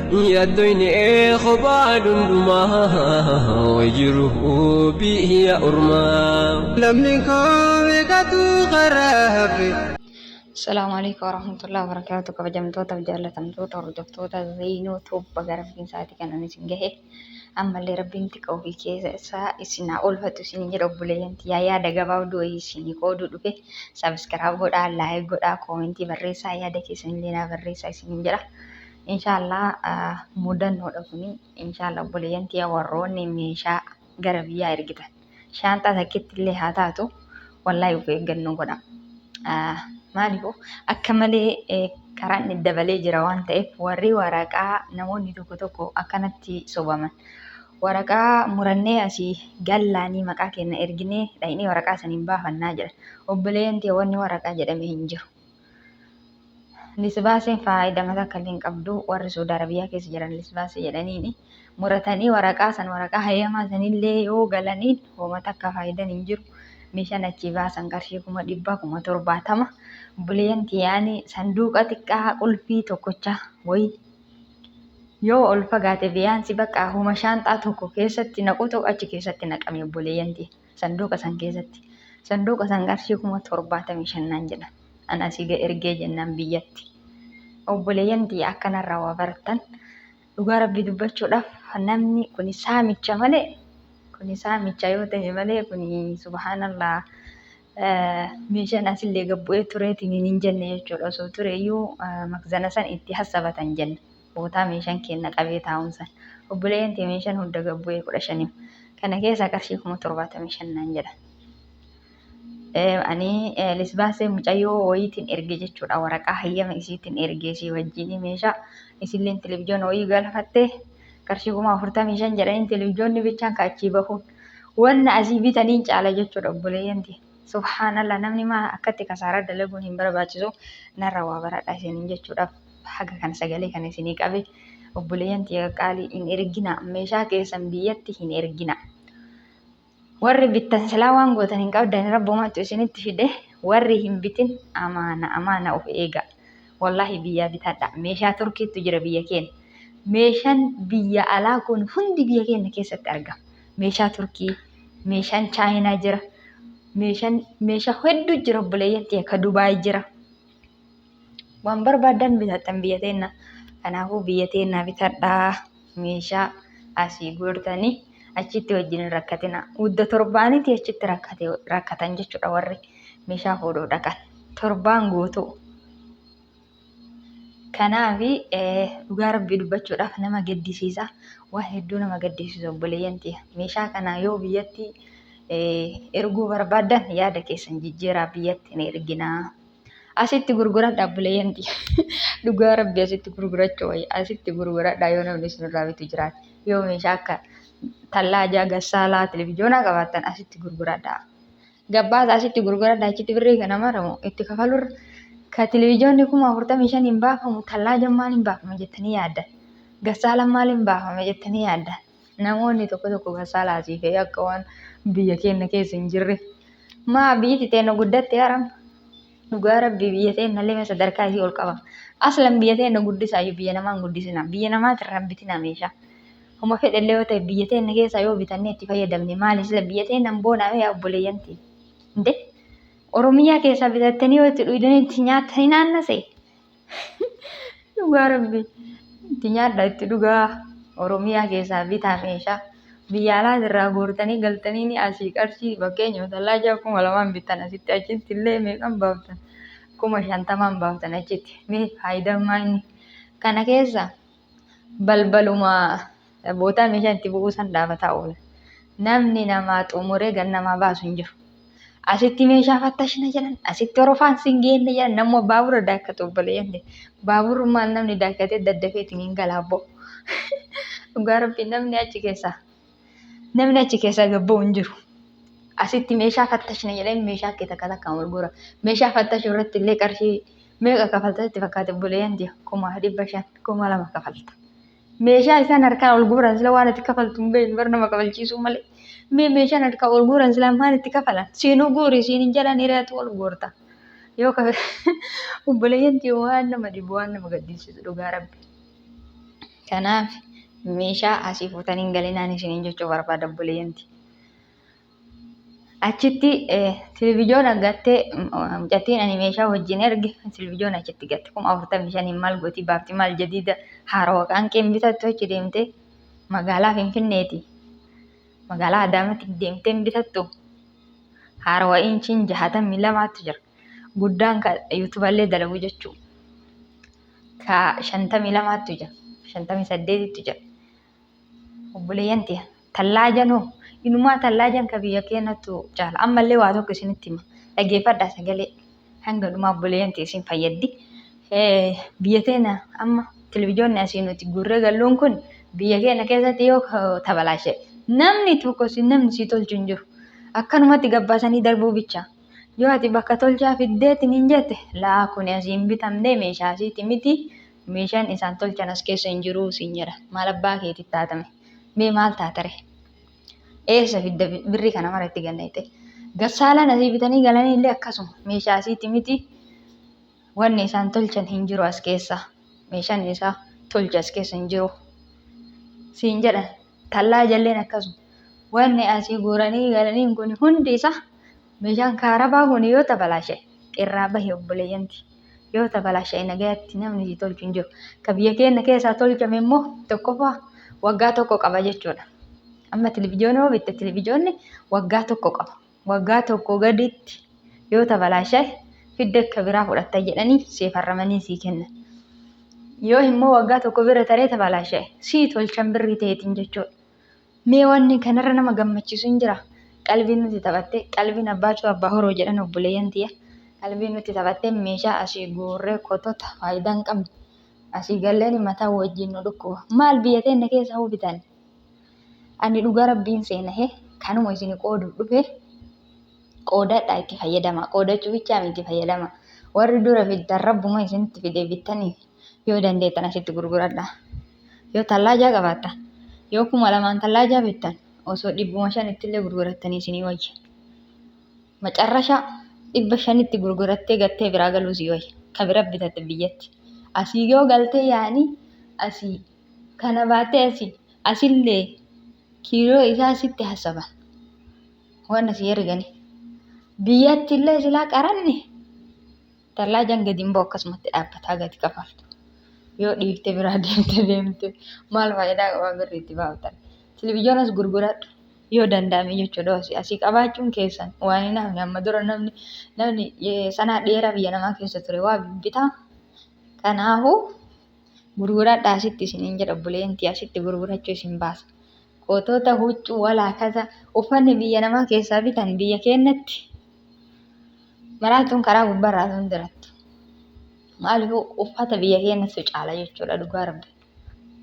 Yaaddoyni kophaa dhundhumaa way jiru biyya ormaa. Lammiin koo meeqatu karaa hafe. Assalaamu alaikum warahmatullahi wabarakatuh. Kabajamtoota fi jaallatamtoota hordoftoota Zeenoo Tube baga Rabbiin sa'aatii kanaan isin gahe. Ammallee Rabbiin tika ofii keessa isaa isin haa oolfatu isin jedha obboleeyyan tiyyaa yaada gabaabduu wayii isinii qooduu dhufe. Subscribe godhaa, like godhaa, koomentii barreessaa, yaada keessan illee naa barreessaa isiniin jedha. Inshaallah mudannoodha kuni. Inshaallah obboleeyyan tiyya warroonni meeshaa gara biyyaa ergitan. Shaanxaa takkitti illee haa taatu wallaahi of eeggannoo godha. Maaliif akka malee karaan itti dabalee jira waan ta'eef warri waraqaa namoonni tokko tokko akkanatti sobaman. Waraqaa murannee asii gallaanii maqaa keenya erginee dhaqnee waraqaa saniin baafannaa jedhan. Obboleeyyan tiyya wanni waraqaa jedhame hin jiru. Lisbaaseen faayidama takka illee hin qabdu. Warri Saudi Arabiyaa keessa jiran lisbaasee jedhaniini muratanii waraqaa san waraqaa hayyamaa sanillee yoo galaniin homa takka faayidan hin jiru. Meeshaan achii baasan qarshii 100,000 70,000. Obboleeyyan tiyyaani sanduuqa xiqqaa qulfii tokkocha wayi yoo ol fagaate biyaansi bakka homa shaanxaa tokko keessatti naqutu achi keessatti naqame obboleeyyan tiyya. Sanduuqa san keessatti. Sanduuqa san qarshii 75,000 naan jedhan. An asii ga ergee jennaan biyyatti. Obboleeyyan tiyya akka narraa waa barattan dhugaa rabbii dubbachuudhaaf namni kuni saamicha malee kuni saamicha yoo ta'e malee kuni subhaanallah meeshaan asillee gad bu'ee tureetiin hin jenne jechuudha. Osoo tureeyyuu makzana san itti hassabatan jenna. Bootaa meeshaan keenna qabee taa'uun san. Obboleeyyan tiyya meeshaan hunda gad bu'ee 15. Kana keessaa qarshii 75,000 naan jedhan. Ani lisbaasee mucayyoo wayiitiin erge jechuudha. Waraqaa hayyama isiitiin erge isii wajjin meeshaa isilleen televizyoona wayii galfatte qarshii 45,000 jedhanii televizyoonni bichaan ka achii bahuun wanna asii bitaniin caala jechuudha obboleeyyan tiyya. Subhaanallah namni maa akkatti kasaaraa dalaguun hin barbaachisu narra waa baradha isiniin jechuudhaaf haga kana sagalee kana isinii qabe obboleeyyan tiyya qaqqaalii hin ergina meeshaa keessan biyyatti hin ergina. Warri bittan silaa waan gootan hin qabdan rabbumatu isinitti fide warri hin bitin amaana amaana of eega wallahi biyyaa bitadha meeshaa turkiittu jira biyya keenya meeshaan biyya alaa kun hundi biyya keenya keessatti argama meeshaa turkii meeshaan chaayinaa jira meeshaan meeshaa hedduu jira obboleeyyan tiyya ka dubaay jira waan barbaaddan bitattan biyya teenna kanaafuu biyya teennaa bitadhaa meeshaa asii guurtanii achitti wajjin hin rakkatina udda torbaaniti achitti rakkate rakkatan jechuudha warri meeshaa fuudhuu dhaqan torbaan guutuu kanaaf dhugaa rabbii dubbachuudhaaf nama gaddisiisa waan hedduu nama gaddisiisa obboleeyyan tiyya meeshaa kana yoo biyyatti erguu barbaaddan yaada keessan jijjiiraa biyyatti hin erginaa. Asitti gurguradha obboleeyyan tiyya. Dhugaa rabbi asitti gurgurachuu wayya. Asitti gurguradha yoo namni isinirraa bitu jiraate. Yoo meeshaa akka tallaajaa, gassaalaa, televiziyoonaa qabaattan asitti gurguradha. Gabbaasa asitti gurguradha achitti birrii kana maramu itti kafalurra ka televiziyoonni 45,000 hin baafamu tallaajaan maal hin baafama jettanii yaaddan. Gassaalaan maal hin baafama jettanii yaaddan. Namoonni tokko tokko gassaalaa asii fe'ee akka waan biyya keenya keessa hin jirre. Maa biyyi teenna guddatte haram. Dhugaa rabbii biyya teenna illee sadarkaa isii ol qaba. Aslan biyya teenna guddisaa iyyuu biyya namaa hin guddisina. Biyya namaati irraa hin bitina meeshaa. Homa fedhe illee yoo ta'e biyya teenna keessaa yoo bitannee itti fayyadamne maali sila biyya teenna hin boonaa yaa obboleeyyan tiyya. Inde Oromiyaa keessaa bitattanii yoo itti dhuydanii itti nyaattanii naannasee. Dhugaa rabbi itti nyaadha itti dhugaa Oromiyaa keessaa bitaa meeshaa biyya alaa irraa guurtanii galtanii ni asii qarshii fakkeenya tallaajaa 2,000 bittan asitti achitti illee meeqan baaftan 50,000 baaftan achitti mee faayidaan maa inni kana keessa balbaluma bootaa meeshaan itti bu'uu san dhaabataa oola. Namni namaa xumuree gad namaa baasu hin jiru. Asitti meeshaa fattashna jedhan, asitti orofaan sin geenne jedhan, namuma baabura daakkatu obboleeyyan ta'e. Baaburummaan namni daakkatee daddafeetiin hin galaa abbo. Dhugaa rabbi namni achi keessaa namni achi keessaa gad ba'u hin jiru. Asitti meeshaa fattashna jedhanii meeshaa kee takka takkaan wal guura. Meeshaa fattashuu irratti illee qarshii meeqa kafalta sitti fakkaate obboleeyyan tiya? 5,500, 2,000 kafalta. Meeshaa isaan harkaan ol guuran sila waan itti kafaltu hin beeknu bar nama kafalchiisuu malee. Mee meeshaan harkaan ol guuran sila maal itti kafalan? Siinuu guuri siin hin jedhan hiriyaatu ol guurta. Yoo ka obboleeyyan tiya waan nama dhibu waan nama gaddisiisu dhugaa rabbi. Kanaaf meeshaa asii fuutanii hin galinaan isiniin jechuu barbaada obboleeyyanti. Achitti televiijoona gattee mucattiin ani meeshaa wajjin erge televiijoona achitti gatte 45,000 maal gooti baafti maal jadiida haarawa qaanqeen bitattu achi deemtee magaalaa Finfinneeti. Magaalaa Adaamaatti deemtee hin bitattu haarawa inchiin 62tu jira. Guddaan ka yuutuballee dalagu jechuu. Ka 52tu jira. 58tu jira. Obboleeyyan tiya tallaajan hoo inumaa tallaajan ka biyya keenyattu caala. Ammallee waa tokko isinitti hima. Dhageeffadhaa sagalee hanga dhumaa obboleeyyan tiya isin fayyaddi. Biyya teena amma televiijoonni asii nuti guurree galluun kun biyya keenya keessatti yoo tabalaashe namni tokko si namni si tolchu hin jiru. Akkanumatti gabbaasanii darbuu bicha. Yoo ati bakka tolchaa fiddeetiin hin jette laa kuni asii hin bitamne meeshaa asiiti miti meeshaan isaan tolchan as keessa hin jiru siin jedha. Maal abbaa keetii taatame? Mee maal taatare? Eessa fidda birrii kana mara itti gannayte? Gassaalaan asii bitanii galanii illee akkasuma meeshaa asiiti miti wanni isaan tolchan hin jiru as keessa. Meeshaan isaa tolche as keessa hin jiru siin jedhan. Tallaa jalleen akkasuma. Wanni asii guuranii galaniin kun hundi isaa meeshaan kaarabaa kun yoo tabalaashe irraa bahi obboleeyyanti. Yoo tabalaashe nagayatti namni si tolchu hin jiru. Ka biyya keenya keessaa tolchame immoo tokkoffaa waggaa tokko qaba jechuudha. Amma televiijoona yoo bitte televiijoonni waggaa tokko qaba. Waggaa tokko gaditti yoo tabalaashe fidda akka biraa fudhatta jedhanii seefarramanii sii kennan. Yoo immoo waggaa tokko bira taree tabalaashe sii tolchan birrii ta'eetiin jechuudha. Mee wanni kanarra nama gammachiisu hin jira. Qalbiin nuti taphattee qalbiin abbaatu abbaa horoo jedhan obboleeyyan tiyya. Qalbiin nuti taphattee meeshaa asii guurree kotota faayidaa hin qabne. Asii galleen mataa wajjin nu dhukkuba. Maal biyya teenya keessa hoo bitan? Ani dhugaa rabbiin seenahee kanuma isin qooduuf dhufe qoodadhaa itti fayyadama. Qoodachuu bichaa miti fayyadama. Warri dura fiddan rabbuma isinitti fide bittanii yoo dandeettan asitti gurguradhaa. Yoo tallaajaa qabaattan yoo 2,000 tallaajaa bittan osoo 500 illee gurgurattanii isinii wayya. Macarrashaa 500tti gurgurattee gattee biraa galuu sii wayya. Ka bira bitatte biyyatti. Asii yoo galtee yaa'anii asii kana baattee asii asillee kiiloo isaa sitti hasaban. Waan asii erganii. Biyyatti illee silaa qaranni tallaajaan gadi hin ba'u akkasumatti dhaabbataa gadi kafaltu. Yoo dhiiftee biraa deemte deemte maal faayidaa qaba birri itti baaftan. Televizyoonas gurguradhu yoo danda'ame jechuudha asii asii qabaachuun keessan waan hin hafne amma dura namni namni sanaa dheeraa biyya namaa keessa ture waa bitaa. Kanaafuu gurguradhaa asitti isiniin jedha obboleettii asitti gurgurachuu isin baasa. Kotoota huccuu walaa kaza uffanni biyya namaa keessaa bitan biyya keenyatti maraatuun karaa gubbaarraa sun dirattu. Maaliifuu uffata biyya keenyatti caala jechuudha dhugaa rabbi.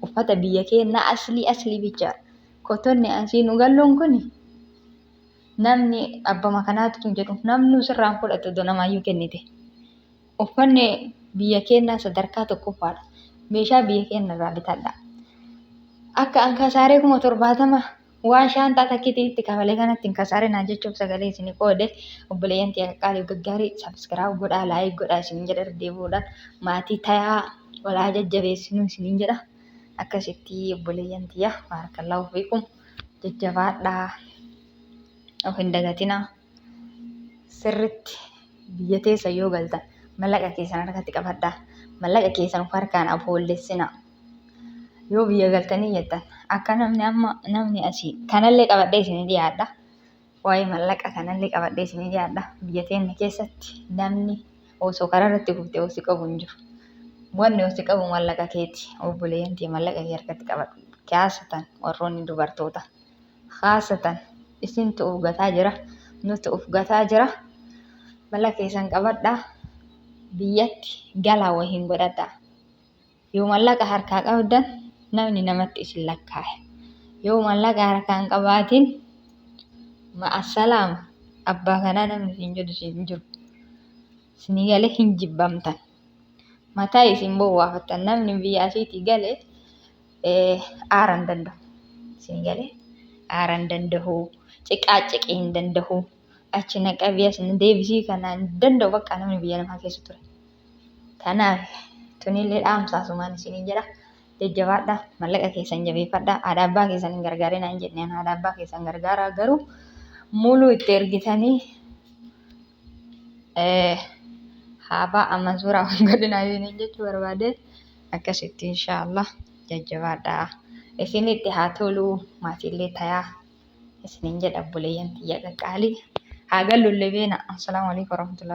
Uffata biyya keenyaa aslii aslii bichaadha. Kotonni asii nu galluun kun namni abbama kanaatu hin jedhu namni sirraan fudhatu odoo namaayyuu kennite. Uffanni biyya keenyaa sadarkaa tokkoffaadha. Meeshaa biyya keenya irraa bitadha. Akka an kasaaree 70,000 waan shaanxaa takkiitii itti kafalee kanatti hin kasaarinaa jechuuf sagalee isinii qoode obboleeyyan tiyya qaqqaaliif gaggaarii subscribe godhaa like godhaa isiniin jedha irra deebi'uudhaan maatii tayaa walaa jajjabeessinuu isiniin jedha. Akkasitti obboleeyyan tiyya baarakallahu fiikum jajjabaadhaa of hin dagatinaa sirritti biyya teessa yoo galtan mallaqa keessan harkatti qabadhaa mallaqa keessan of harkaan aboollessinaa. Yoo biyya galtanii jettan akka namni amma namni asii kanallee qabadhee isinii dhiyaadha. Waa'ee mallaqa kanallee qabadhee isinii dhiyaadha. Biyya teenya keessatti namni osoo karaa irratti kuftee osoo qabu hin jiru. Wanni osoo qabu mallaqa keeti. Obboleeyyan tee mallaqa kee harkatti qabadhu. Kaasatan warroonni dubartoota. Kaasatan isintu of gataa jira. Nutu of gataa jira. Mallaqa keessan qabadhaa. Biyyatti galaa wahiin godhadhaa. Yoo mallaqa harkaa qabdan namni namatti isin lakkaaya. Yoo mallaqa harkaa hin qabaatin ma'assalaama abbaa kanaa namni isin jedhu isin hin jiru. Isinii galee hin jibbamtan. Mataa isin bowwaafattan namni biyya asiitii gale aara hin danda'u. Isinii galee aara hin danda'u. Ciqaa ciqii hin danda'u. Achi na qabii as na deebisii kana hin danda'u bakka namni biyya namaa keessa ture. Kanaaf tunillee dhaamsa asumaan isiniin jedha. Jajjabaadhaa mallaqa keessan jabeeffadhaa haadha abbaa keessan hin gargaarinaa hin jenneen haadha abbaa keessan gargaaraa garuu muluu itti ergitanii haabaa amma suuraa hin godhinaa isiniin jechuu barbaade akkasitti inshaallah jajjabaadhaa isinitti haa toluu maatiillee tayaa isiniin jedha obboleeyyan tiyya qaqqaalii haa gallullee beena assalaamu alaikum warahmatullahi.